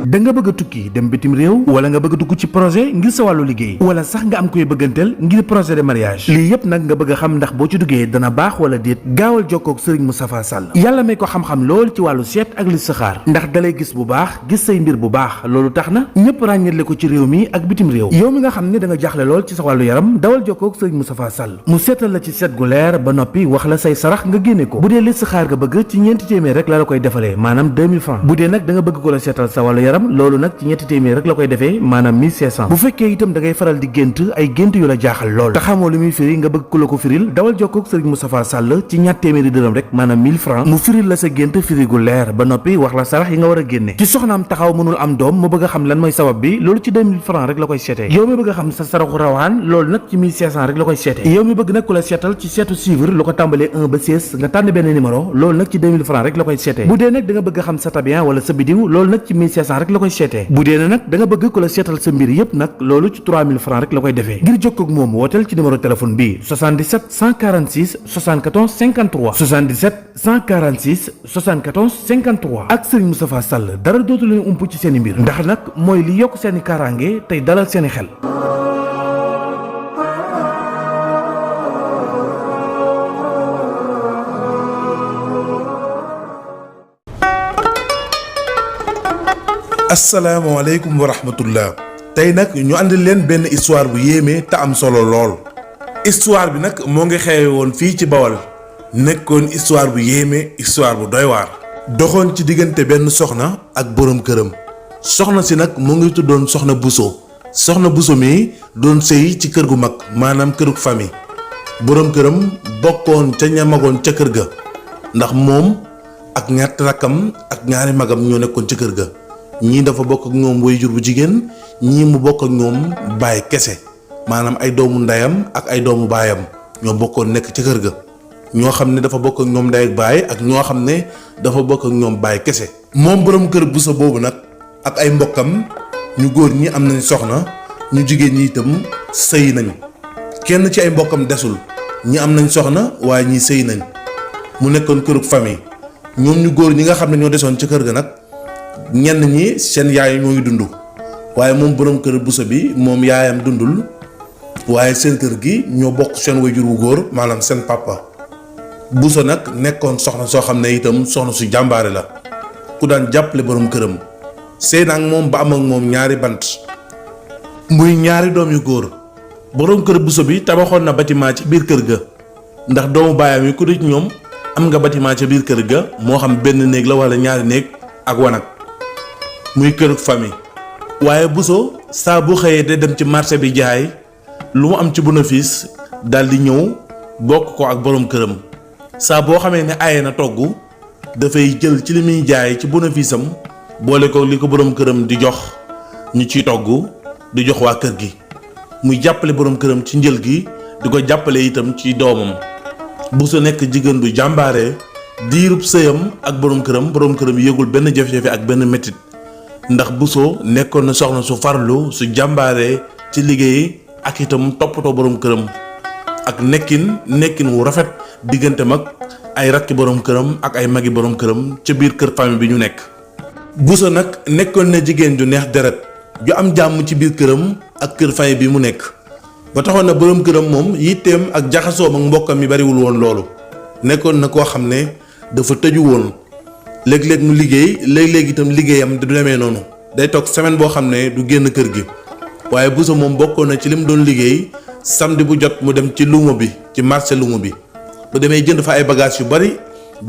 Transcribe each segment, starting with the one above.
da nga bëgg a tukki dem bitim réew wala nga bëgg a dugg ci projet ngir sa wàllu liggéey wala sax nga am koy bëgganteel ngir projet de mariage lii yëpp nag nga bëgg a xam ndax boo ci duggee dana baax wala déet gaawal jokkoo ak Serigne Moustapha Sall yàlla may ko xam-xam lool ci wàllu seet ak listixaar ndax dalay gis bu baax gis say mbir bu baax loolu tax na ñëpp ràññetle ko ci réew mi ak bitim réew yow mi nga xam ne da nga jaaxle lool ci sa wàllu yaram dawal jokkoo ak Serigne Moustapha Sall mu seetal la ci seet gu leer ba noppi wax la say sarax nga génne ko bu dee listixaar nga bëgg ci ñeenti téeméer rek la koy defalee maanaam 2000 francs bu dee nag da nga bëgg ko la seetal sa wàllu yaram loolu nag ci ñetti téeméer rek la koy defee maanaam 1500 bu fekkee itam da ngay faral di gént ay gént yu la jaaxal lool te xamoo li muy firi nga bëgg ku la ko firil dawal jokkoo ak Serigne Moustapha Sall ci ñatt téeméeri dërëm rek maanaam 1000 francs mu firil la sa gént firi gu leer ba noppi wax la sarax yi nga war a génne ci soxnaam taxaw mënul am doom mu bëgg a xam lan mooy sabab bi loolu ci 2000 francs rek la koy seetee yow mi bëgg a xam sa saraxu rawaan loolu nag ci 1500 rek la koy seetee yow mi bëgg nag ku la seetal ci seetu suivre lu ko tàmbalee 1 ba 16 nga tànn benn numéro loolu nag ci 2000 francs rek la koy seetee bu dee nag da nga bëgg a xam sa tabian wala sa bidiw loolu nag ci 1500 rek la koy seetee bu dee nag da nga bëgg ku la seetal sa mbir yépp nag loolu ci 3000 francs rek la koy defee ngir jokkoo ak moom wooteel ci numéro téléphone bi 77 146 74 53 77 146 74 53 ak Serigne Moustapha Sall dara dootu leen ump ci seeni mbir ndax nag mooy li yokk seeni kaaraange tey dalal seeni xel. asalaamaaleykum wa rahmatullah tey nag ñu àndil leen benn histoire bu yéeme te am solo lool histoire bi nag moo ngi xewe woon fii ci Bawol nekkoon histoire bu yéeme histoire bu doy waar doxoon ci diggante benn soxna ak boroom këram soxna si nag mu ngi tuddoon soxna Bousso mi doon sëy ci kër gu mag maanaam kërug famille boroom këram bokkoon ca ña magoon ca kër ga ndax moom ak ñetti rakkam ak ñaari magam ñoo nekkoon ca kër ga ñii dafa bokk ak ñoom waajur bu jigéen ñii mu bokk ak ñoom baay kese maanaam ay doomu ndeyam ak ay doomu baayam ñoo bokkoon nekk ca kër ga ñoo xam ne dafa bokk ak ñoom ndey ak baay ak ñoo xam ne dafa bokk ak ñoom baay kese moom boroom kër Bousso boobu nag ak ay mbokkam ñu góor ñi am nañ soxna ñu jigéen ñi itam sëy nañu kenn ci ay mbokkam desul ñi am nañ soxna waaye ñi sëy nañ mu nekkoon kërug famille ñoom ñu góor ñi nga xam ne ñoo desoon ca kër ga nag ñenn ñi seen yaay ñoo ngi dund waaye moom boroom kër Bousso bi moom yaayam dundul waaye seen kër gi ñoo bokk seen waajur wu góor maanaam seen papa Bousso nag nekkoon soxna soo xam ne itam soxna su jàmbaare la ku daan jàppale boroom këram sëy na ak moom ba am ak moom ñaari bant muy ñaari doom yu góor boroom kër Bousso bi tabaxoon na bâtiment ci biir kër ga ndax doomu baayam yi ku di ñoom am nga bâtiment ca biir kër ga moo xam benn néeg la walla ñaari néeg ak wanag muy kërug famille waaye Bousso saa bu xëyee de dem ci marché bi jaay lu mu am ci bénéfice daal di ñëw bokk ko ak boroom këram saa boo xamee ne aye na togg dafay jël ci li muy jaay ci bénéfice am boole ko li ko boroom këram di jox ñu ciy togg di jox waa kër gi muy jàppale boroom këram ci njël gi di ko jàppale itam ci doomam Bousso nekk jigéen bu jàmbaare diirub sëyam ak boroom këram yëgul benn jafe-jafe ak benn métit ndax Bousso nekkoon na soxna su farlu su jàmbaare ci liggéey ak itam toppatoo boroom këram ak nekkin wu rafet diggante mag ay rakki boroom këram ak ay magi boroom këram ca biir kër famille bi ñu nekk Bousso nag nekkoon na jigéen ju neex deret ju am jàmm ci biir këram ak kër famille bi mu nekk ba taxoon na boroom këram moom yitteem ak jaxasoom ak mbokkam mi bariwul woon loolu nekkoon na koo xam ne dafa tëju woon léeg-léeg mu liggéey léeg-léeg itam liggéeyam du demee noonu day toog semaine boo xam ne du génn kër gi waaye Bousso moom bokkoon na ci li mu doon liggéey samedi bu jot mu dem ci luuma bi ci marché luuma bi bu demee jënd fa ay bagages yu bari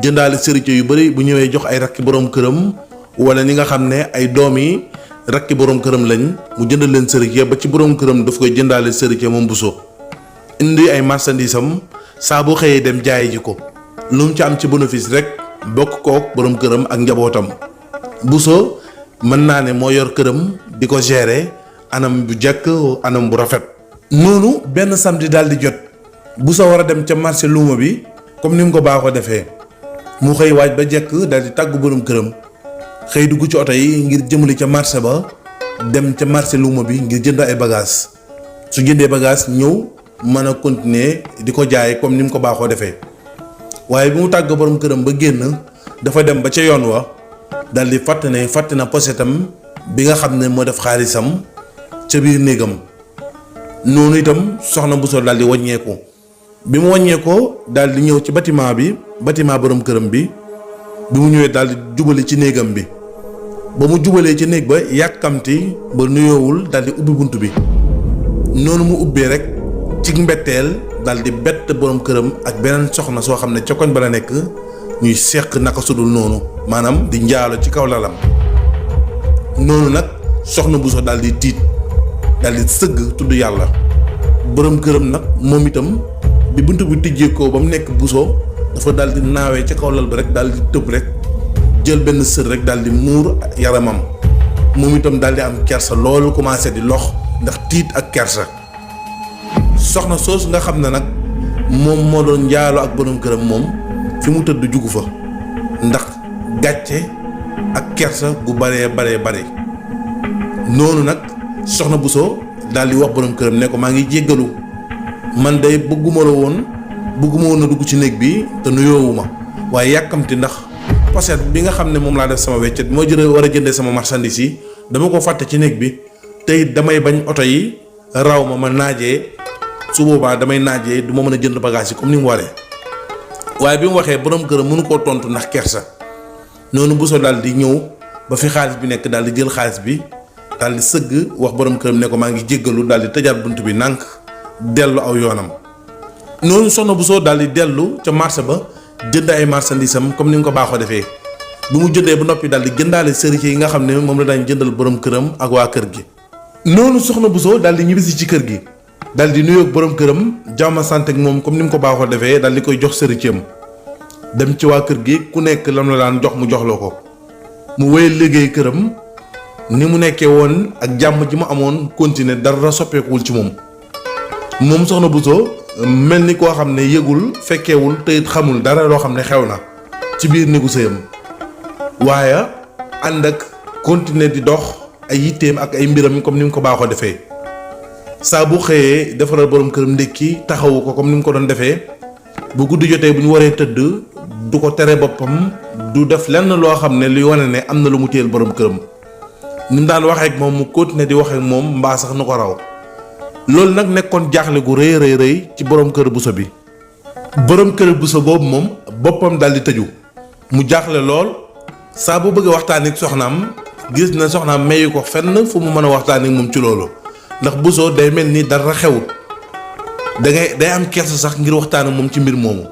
jëndaale sërite yu bari bu ñëwee jox ay rakki boroom këram wala ñi nga xam ne ay doom yi rakki boroom këram lañ mu jëndal leen sërite ba ci boroom këram daf koy jëndaale sërite moom Bousso indi ay marchandises am saa bu xëyee dem jaayi ji ko lu mu ci am ci bénéfice rek bokk kook boroom këram ak njabootam Bousso mën naa ne moo yor këram di ko gérer anam bu jekk anam bu rafet noonu benn samedi daal di jot Bousso war a dem ca marché luuma bi comme ni mu ko baaxoo defee mu xëy waaj ba jekk daal di tàggu boroom këram xëy dugg ci oto yi ngir jëmali ca marché ba dem ca marché luuma bi ngir jënd ay bagages su jëndee bagage ñëw mën a continuer di ko jaay comme ni mu ko baaxoo defee waaye bi mu tàgg boroom këram ba génn dafa dem ba ca yoon wa daldi fàtte na posetam bi nga xam ne moo def xaalisam ca biir néegam. noonu itam soxna Bousso daal di wàññeeku bi mu wàññeekoo daal di ñëw ci bâtiment borom këram bi mu ñëwee daal di jubali ci néegam bi ba mu jubalee ci néeg ba yàkkamti ba nuyoowul daal di ubbi bunt bi noonu mu ubbee rek ci mbetteel daal di bett borom këram ak beneen soxna soo xam ne ca koñ ba la nekk ñuy seq naka sudul noonu maanaam di njaalo ci kaw lalam. noonu nag soxna Bousso daal di tiit daal di sëgg tudd yàlla borom këram nag moom itam bi bunt bi tijjeekoo ba mu nekk Bousso dafa daal di naawee ca kaw lal ba rek daal di tëb rek jël benn sër rek daal di muur yaramam moom itam daal di am kersa loolu commencé di lox ndax tiit ak kersa. soxna soosu nga xam ne nag moom moo doon njaaloo ak borom këram moom fi mu tëdd jugu fa ndax gàcce ak kersa gu bare. noonu nag soxna Bousso daal di wax borom këram ne ko maa ngi jéggalu man day bëgguma woon a dugg ci néeg bi te nuyoowuma waaye yàkkamti ndax pochette bi nga xam ne moom laa def sama weccet moo war a jëndee sama marchandise yi dama ko fàtte ci néeg bi te it damay bañ oto yi raw ma naajee su boobaa damay naajee du ma mën a jënd bagage yi comme ni mu waree. waaye bi mu waxee borom këram mënu koo tontu ndax kersa noonu Bousso daal di ñëw ba fi xaalis bi nekk daal di jël xaalis bi daal di sëgg wax borom këram ne ko maa ngi jéggalu daal di tëjaat bunt bi nànk dellu aw yoonam. noonu soxna Bousso daal di dellu ca marché ba jënd ay marchandises am comme ni nga ko baaxoo defee bi mu jëndee ba noppi daal di jëndaale sëriñ yi nga xam ne moom la daan jëndal borom këram ak waa kër gi. noonu soxna Bousso daal di ñibbisi ci kër gi daal di nuyoog borom këram jàmm sant ak moom comme ni mu ko baaxoo defee daal di koy jox sëriñam dem ci waa kër gi ku nekk lam la daan jox mu jox la ko mu wéyal liggéey këram ni mu nekkee woon ak jàmm ji mu amoon continuer dara soppeekuwul ci moom soxna Bousso mel ni koo xam ne yëgul fekkeewul te it xamul dara loo xam ne xew na ci biir néegu sëyam waaye ànd ak continuer di dox ay yitteem ak ay mbiram comme ni mu ko baaxoo defee saa bu xëyee defaral borom këram ndékki taxawu ko comme ni mu ko doon defee bu guddi jotee bu ñu waree tëdd du ko tere boppam du def lenn loo xam ne luy wane ne am na lu mu téyel borom këram ni mu daan waxee ak moom mu continuer di wax ak moom mbaa sax nu ko raw. loolu nag nekkoon jaaxle gu rëy ci borom kër Bousso bi borom kër Bousso boobu moom boppam daal di tëju mu jaaxle lool saa bu bëgg a waxtaan ak soxnaam gis na soxnaam mayu ko fenn fu mu mën a waxtaan ak moom ci loolu ndax Bousso day mel ni dara xewut day am kersa sax ngir waxtaan ak moom ci mbir moomu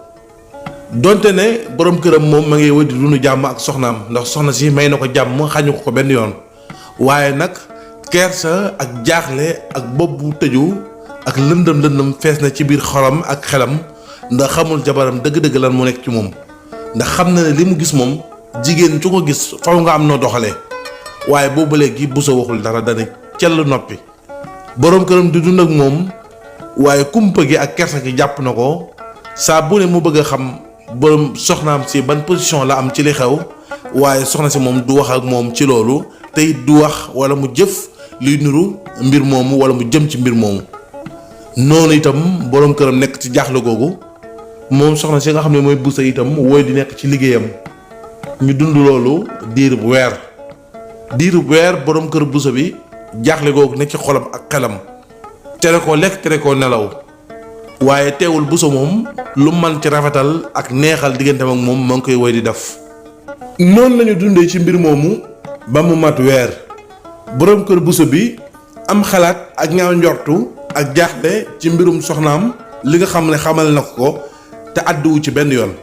donte ne borom këram moom ma ngi wëy di dund jàmm ak soxnaam ndax soxna si may na ko jàmm xañu ko benn yoon waaye nag. kersa ak jaaxle ak bopp bu tëju ak lëndëm fees na ci biir xolam ak xelam ndax xamul jabaram dëgg-dëgg lan moo nekk ci moom ndax xam na ne li mu gis moom jigéen su ko gis faw nga am noo doxalee waaye boobu léegi Bousso waxul dara dana cell noppi boroom këram di dund ak moom waaye kumpa gi ak kersa gi jàpp na ko saa bu ne mu bëgg a xam boroom soxnaam si ban position la am ci li xew waaye soxna si moom du wax ak moom ci loolu te it du wax wala mu jëf luy nuru mbir moomu wala mu jëm ci mbir moomu noonu itam boroom këram nekk ci jaaxle googu moom soxna si nga xam ne mooy Bousso itam wooy di nekk ci liggéeyam ñu dund loolu diirub weer boroom kër Bousso bi jaaxle googu nekk ci xolam ak xelam tere koo lekk tere koo nelaw waaye teewul Bousso moom lu man ci rafetal ak neexal digganteem ak moom moo ngi koy woy di def noonu lañu dundee ci mbir moomu ba mu mat weer boroom kër Bousso bi am xalaat ak ñaaw njortu ak jaaxle ci mbirum soxnaam li nga xam ne xamal na ko te àdduwu ci benn yoon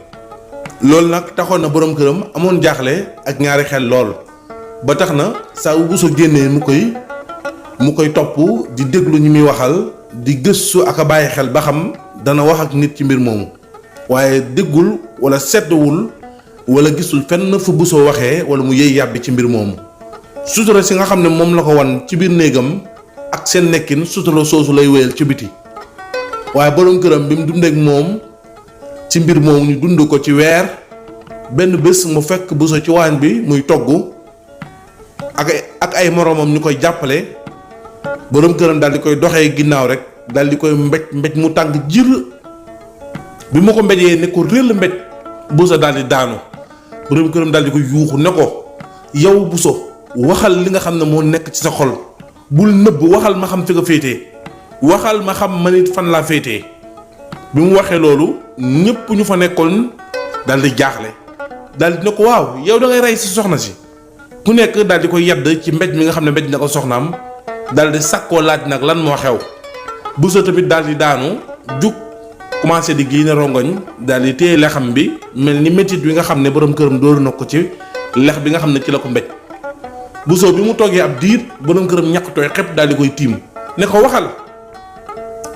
loolu nag taxoon na boroom këram amoon jaaxle ak ñaari xel lool ba tax na saa bu Bousso génnee mu koy topp di déglu ñi muy waxal di gëstu ak a bàyyi xel ba xam dana wax ak nit ci mbir moomu waaye déggul wala seddwul wala gisul fenn fu Bousso waxee wala mu yëy yàbbi ci mbir moomu sutura si nga xam ne moom la ko wan ci biir néegam ak seen nekkin sutura soosu lay wéyal ci biti waaye boroom këram bi mu dundeek moom ci mbir moomu ñu dund ko ci weer benn bés mu fekk Bousso ci waañ bi muy togg ak ay moroomam ñu koy jàppale boroom këram daal di koy doxee ginnaaw rek daal di koy mbéj mu tàng jir bi ma ko mbéjee ne ko réel mbéj Bousso daal di daanu boroom këram daal di ko yuuxu ne ko yow Bousso waxal li nga xam ne moo nekk ci sa xol bul nëbb waxal ma xam fi nga féetee waxal ma xam man it fan laa féetee bi mu waxee loolu ñëpp ñu fa nekkoon daal di jaaxle daal di ne ko waaw yow da ngay rey si soxna si ku nekk daal di ko yedd ci mbéj mi nga xam ne mbéj na ko soxnaam daal di sakkoo laaj nag lan moo xew Bousso tamit daal di daanu jug commencé di génne rongoñ daal di téye lexam bi mel ni métit bi nga xam ne borom këram dóor na ko ci lex bi nga xam ne ci la ko mbéj Bousso bi mu toogee ab diir borom këram ñàkk tooy xepp daal di koy tiim ne ko waxal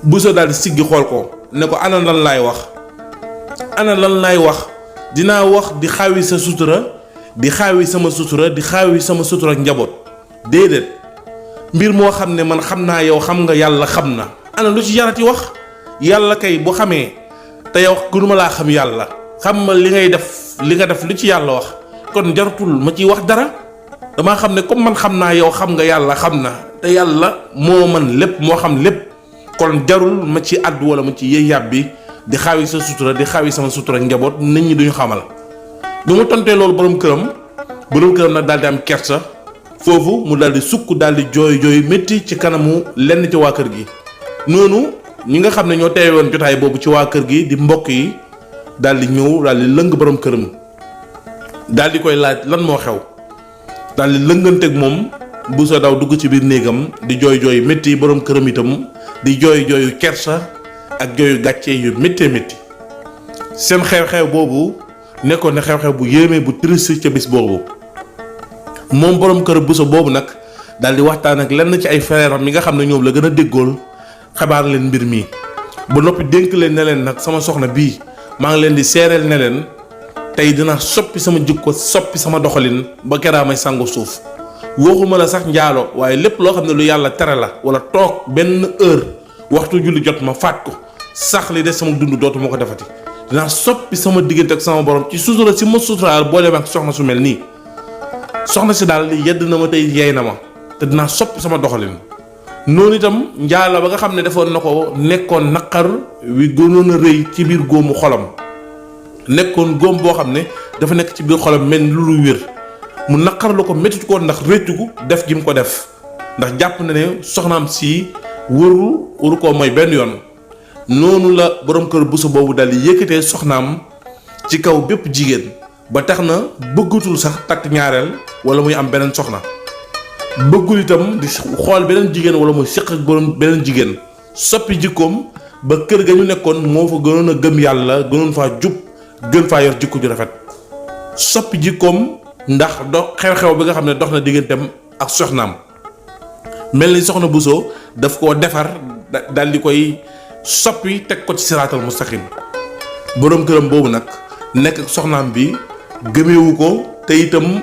Bousso daal di siggi xool ko ne ko ana lan laay wax dinaa wax di xaawi sa sutura di xaawi sama sutura di xaawi sama sutura ak njaboot déedéet mbir moo xam ne man xam naa yow xam nga yàlla xam na ana lu ci yarati wax yàlla kay bu xamee te yow gënuma laa xam yàlla xam ma li nga def li ci yàlla wax kon jaratul ma ciy wax dara damaa xam ne comme man xam naa yow xam nga yàlla xam na te yàlla moo man lépp moo xam lépp kon jarul ma ci àddu wala ma ci yëy yàbbi di xaawi sa sutura di xaawi sama sutura njaboot nit ñi duñu xamal bi mu tontee loolu borom këram nag daal di am kersa foofu mu daal di sukk daal di jooy métti ci kanamu lenn ci waa kër gi noonu ñi nga xam ne ñoo teewoon jotaay boobu ci waa kër gi di mbokk yi daal di ñëw daal di lëng borom këram daal di koy laaj lan moo xew daal di lënganteeg moom Bousso daw dugg ci biir néegam di jooy métti borom këram itam di jooyu kersa ak jooyu gàcce yu méttee métti seen xew-xew boobu nekkoon ne xew-xew bu yéeme bu triste ca bis boobu moom borom kër Bousso boobu nag daal di waxtaan ak lenn ci ay frère am yi nga xam ne ñoom la gën a déggool xabaar leen mbir mi ba noppi dénk leen ne leen nag sama soxna bii maa ngi leen di seereel ne leen tey dinaa soppi sama jikko soppi sama doxalin ba keraa may sangu suuf waxuma la sax njaalo waaye lépp loo xam ne lu yàlla tere la wala toog benn heure waxtu julli jot ma faat ko sax li des sama dund dootu ma ko defati dinaa soppi sama diggante ak sama borom ci sutura si ma suturaal boole ma ak soxna su mel nii soxna si daal li yedd na ma tey yeey na ma te dinaa soppi sama doxalin noonu itam njaalo ba nga xam ne defoon na ko nekkoon naqar wi gënoon a rëy ci biir góomu xolam nekkoon góom boo xam ne dafa nekk ci biir xolam mel lu lu wér mu naqar la ko métti ko ndax réccu def gi mu ko def ndax jàpp na ne soxnaam si waru koo mooy benn yoon noonu la borom kër Bousso boobu daal di yëkkatee soxnaam ci kaw bépp jigéen ba tax na bëggatul sax takk ñaareel wala muy am beneen soxna bëggul itam di xool beneen jigéen wala muy séq ak beneen jigéen soppi jikkoom ba kër ga ñu nekkoon moo fa gënoon a gëm yàlla gënoon faa jub gën faa yor jikko ju rafet soppi jikkoom ndax xew-xew bi nga xam ne dox na digganteem ak soxnaam mel ni soxna Bousso daf koo defar daal di koy soppi teg ko ci siraatal mustaqim borom këram boobu nag nekk ak soxnaam bi gëmeewu ko te itam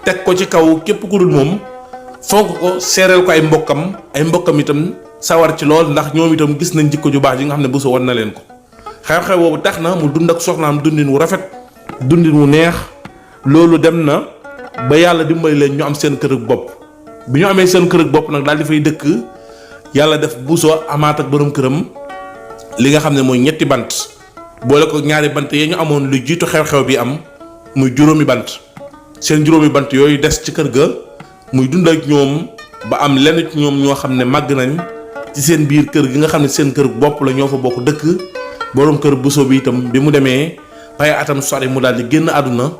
teg ko ci kaw képp ku dul moom fonk ko seereel ko ay mbokkam itam sawar ci lool ndax ñoom itam gis nañ jikko ju baax yi nga xam ne Bousso wan na leen ko xew-xew boobu tax na mu dund ak soxnaam dundin wu rafet dundin wu neex loolu dem na ba yàlla dimbali leen ñu am seen kër ak bopp bi ñu amee seen kër ak bopp nag daal di fay dëkk yàlla def Bousso amaat ak borom këram li nga xam ne mooy ñetti bant boole ko ñaari bant yee ñu amoon lu jiitu xew-xew bi am muy juróomi bant seen juróomi bant yooyu des ci kër ga muy dund ak ñoom ba am lenn ci ñoom ñoo xam ne màgg nañ ci seen biir kër gi nga xam ne seen kër bopp la ñoo fa bokk dëkk borom kër Bousso bi itam bi mu demee pay atam sori mu daal di génn àdduna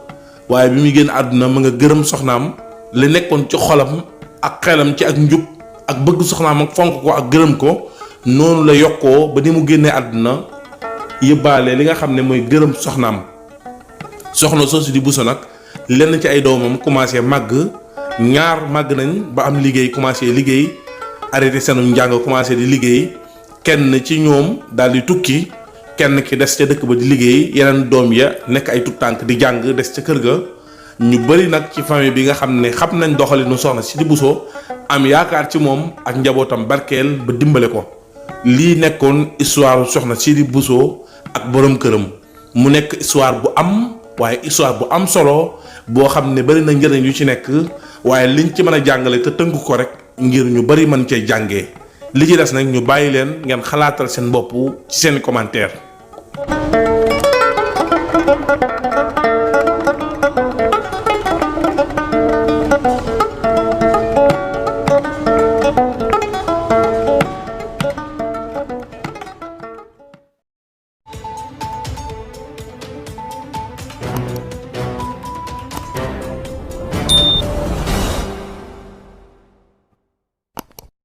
waaye bi muy génn àdduna mu nga gërëm soxnaam li nekkoon ci xolam ak xelam ci ak njub ak bëgg soxnaam ak fonk ko ak gërëm ko noonu la yokkoo ba ni mu génnee àdduna yëbbaale li nga xam ne mooy gërëm soxnaam soxna soosu di Bousso nag lenn ci ay doomam commencé màgg ñaar màgg nañ ba am liggéey commencé liggéey arrêté seenum njàng commencé di liggéey kenn ci ñoom daal di tukki kenn ki des ca dëkk ba di liggéey yeneen doom ya nekk ay tout tànk di jàng des ca kër ga ñu bari nag ci famille bi nga xam ne xam nañ doxalinu soxna si di Bousso am yaakaar ci moom ak njabootam barkeel ba dimbale ko lii nekkoon histoire soxna si di Bousso ak borom këram mu nekk histoire bu am waaye histoire bu am solo boo xam ne bari na njëriñ yu ci nekk waaye liñ ci mën a jàngale te tënk ko rek ngir ñu bari mën cee jàngee li ci des nag ñu bàyyi leen ngeen xalaatal seen bopp ci seen commentaire